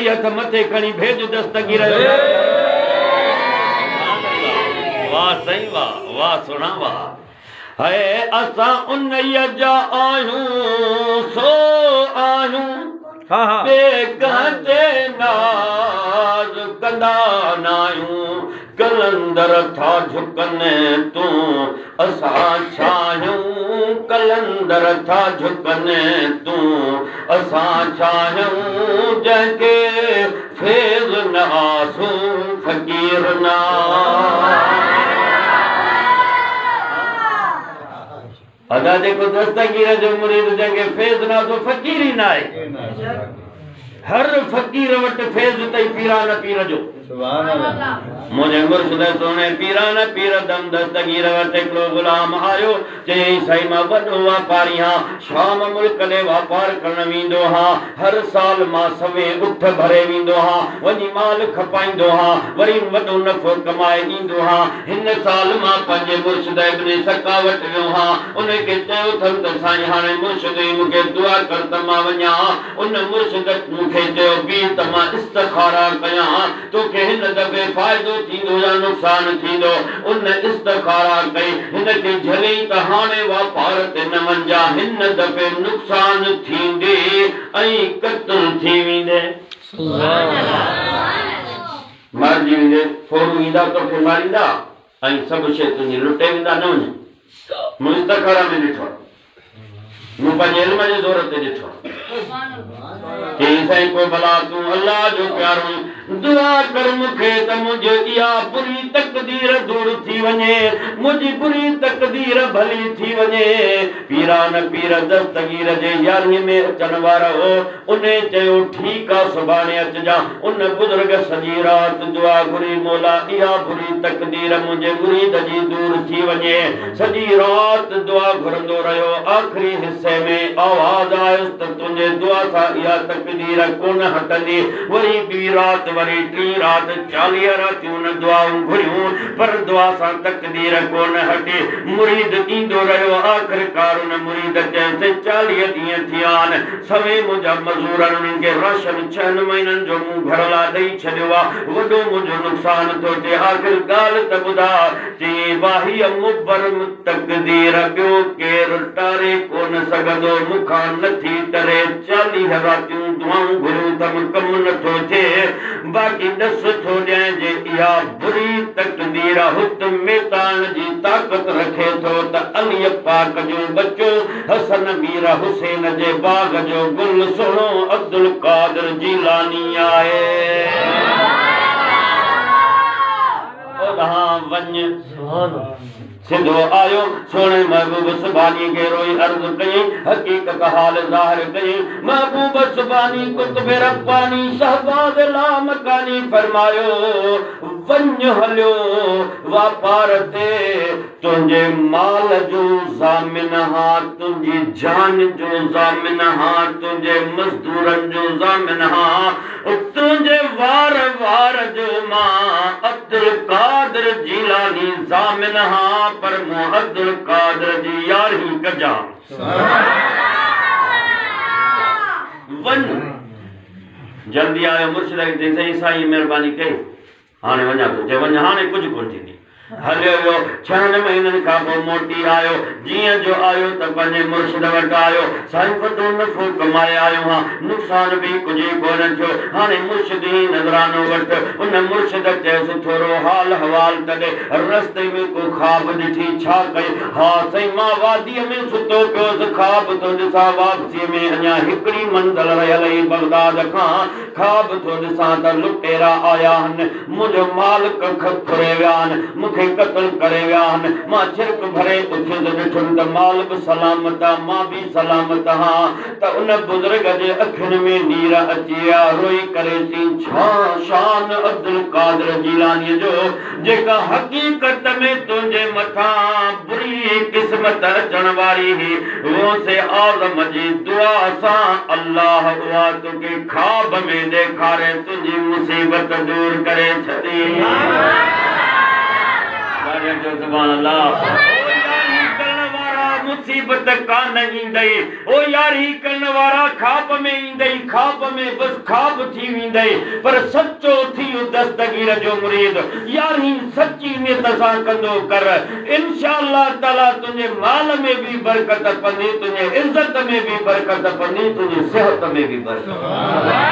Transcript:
ٻئي هٿ مٿي کڻي ڀيڄ دستگير جو. واهه سائين واهه، واهه سهڻا واهه. هي اسان انهيء جا آهيون سو آهيون، ٻئي ڪنهن تي ناز ڪندا ناهيون. قلندر ٿا جهڪن تون اسان ڇاهيون، قلندر ٿا جهڪن تون اسان ڇاهيون، جنهن کي فيض نه آسو فقير نه. ادا جيڪو دستگير جو مريد جنهن کي فيض نه آسو فقير ئي نه آهي. هر فقير وٽ فيض اٿئي پيران پير جو. منهنجي مرشد سهڻي پيران پير دم دستگير وٽ هڪڙو غلام آيو، چيائين سائين مان وڏو واپاري هان، شام ملڪ ڏي واپار ڪرڻ ويندو هان، هر سال مان سوين اٺ ڀري ويندو هان، وڃي مال کپائيندو هان، وري وڏو نفعو ڪمائي ايندو هان. هن سال مان پنهنجي مرشد ابن سقا وٽ ويو هان، ان کي چيو اٿم ته سائين هاڻي مرشد ئي مون کي دعا ڪر ته مان وڃان. ان مرشد مون کي چيو بيهه ته مان استخارا ڪيان، توکي هن دفعي فائدو ٿيندو يا نقصان ٿيندو. ان استخارا ڪئي، هن کي جهليائين ته هاڻي واپار تي نه وڃجان، هن دفعي نقصان ٿيندي ۽ قتل ٿي ويندي، مارجي ويندي، ڦورو ايندا توکي ماريندا ۽ سڀ شيء تنهنجي لٽي ويندا، نه وڃ. مون استخارا ۾ ڏٺو، مون پنهنجي علم جي زور تي ڏٺو. چيائين سائين پوء ڀلا تون الله جو پيارو آهين، دعا ڪر مون کي ته منهنجي اها بري تقدير دور ٿي وڃي، منهنجي بري تقدير ڀلي ٿي وڃي. پيران پير دستگير جي يارهين ۾ اچڻ وارو هو، انهي چيو ٺيڪ آ سڀاڻي اچجان. ان بزرگ سڄي رات دعا گهري، مولا اها بري تقدير منهنجي مريد جي دور ٿي وڃي. سڄي رات دعا گهرندو رهيو، آخري حصي ۾ آواز آيس ته تنهنجي دعا سان اها تقدير ڪونه هٽندي. وري ٻي رات، وري ٽين رات، 40 راتيون هن دعائون گهريون پر دعا سان تقدير ڪونه هٽي. مريد ايندو رهيو، آخرڪار ان مريد چيس 40 ڏينهن ٿيا آهن، سوين منهنجا مزور آهن، انهن کي راشن 6 مهينن جو مون گهر لاء ڏئي ڇڏيو آ، وڏو منهنجو نقصان ٿو ٿئي، آخر ڳالهه ته ٻڌاء. چيائين واهيء مبرم تقدير ٻيو ڪير ٽاري ڪونه سگهندو، مون کان نه ٿي ٽري، 40 راتيون دعائون گهريون اٿم، ڪم نه ٿو ٿئي، باقي ڏس ٿو ڏيانء جي اها بري تقدير هت ميٽائڻ جي طاقت رکي ٿو ته علي پاڪ جو ٻچو حسن مير حسين جي باغ جو گل سهڻو عبدالقادر جيلاني آهي. اوڏانهن وڃ. سڌو آيو، سهڻي محبوب سبحاني کي روئي عرض ڪيائين، حقيقت حال ظاهر ڪيائين. محبوب سبحاني قطب رباني شهباز لامڪاني فرمايو، وڃ هليو واپار تي، تنهنجي مال جو ضامن هان، تنهنجي جان جو ضامن هان، تنهنجي مزدورن جو ضامن هان، تنهنجي وار وار جو مان عبدالقادر جيلاني ضامن هان، پر مون عبدالقادر جي يارهين ڪجان. وڃ. جلدي آيو مرشد کي چيائين، سائين سائين مهرباني ڪئي، هاڻي وڃان ٿو. چيو وڃ هاڻي ڪجهه ڪونه ٿيندي. هليو ويو. 6 مهينن کان پوء موٽي آيو. جيئن جو آيو ته پنهنجي مرشد وٽ آيو. سائين وڏو نفعو ڪمائي آيو هان، نقصان به ڪجهه ئي ڪونه ٿيو. هاڻي مرشد هي نذرانو وٺ. ان مرشد چيس ٿورو حال حوال ته ڏي، رستي ۾ ڪو خواب ڏٺي، ڇا ڪئي؟ ها سائين مان واديء ۾ ستو پيو هوس، خواب ٿو ڏسان واپسيء ۾ اڃا هڪڙي منزل رهيل هئي بغداد کان، خواب ٿو ڏسان ته لٽيرا آيا هن، منهنجو مال ڪک ڦري ويا آهن، مون کي قتل ڪري ويا آهن. مان ڇرڪ ڀري اٿيس، ڏٺم ته مال به سلامت آ، مان به سلامت هان. ته ان بزرگ جي اکين ۾ نير اچي ويا، روئي ڪري چيائين، ڇا شان عبدالقادر جيلانيء جو، جيڪا حقيقت ۾ تنهنجي مٿان بري قسمت اچڻ واري هئي، غوث اعظم جي دعا سان الله اها توکي خواب ۾ ڏيکاري تنهنجي مصيبت دور ڪري ڇڏي. سبحان الله. ڪرڻ وارا مصيبت ڪانه ايندئي. او يارهين ڪرڻ وارا خواب ۾ ايندئي، خواب ۾ بس خواب ٿي ويندئي، پر سچو ٿي دستگير جو مريد يارهين سچي نيت سان ڪندو ڪر، انشاء الله تعاليٰ تنهنجي مال ۾ به برڪت پوندي، تنهنجي عزت ۾ به برڪت پوندي، تنهنجي صحت ۾ به برڪت.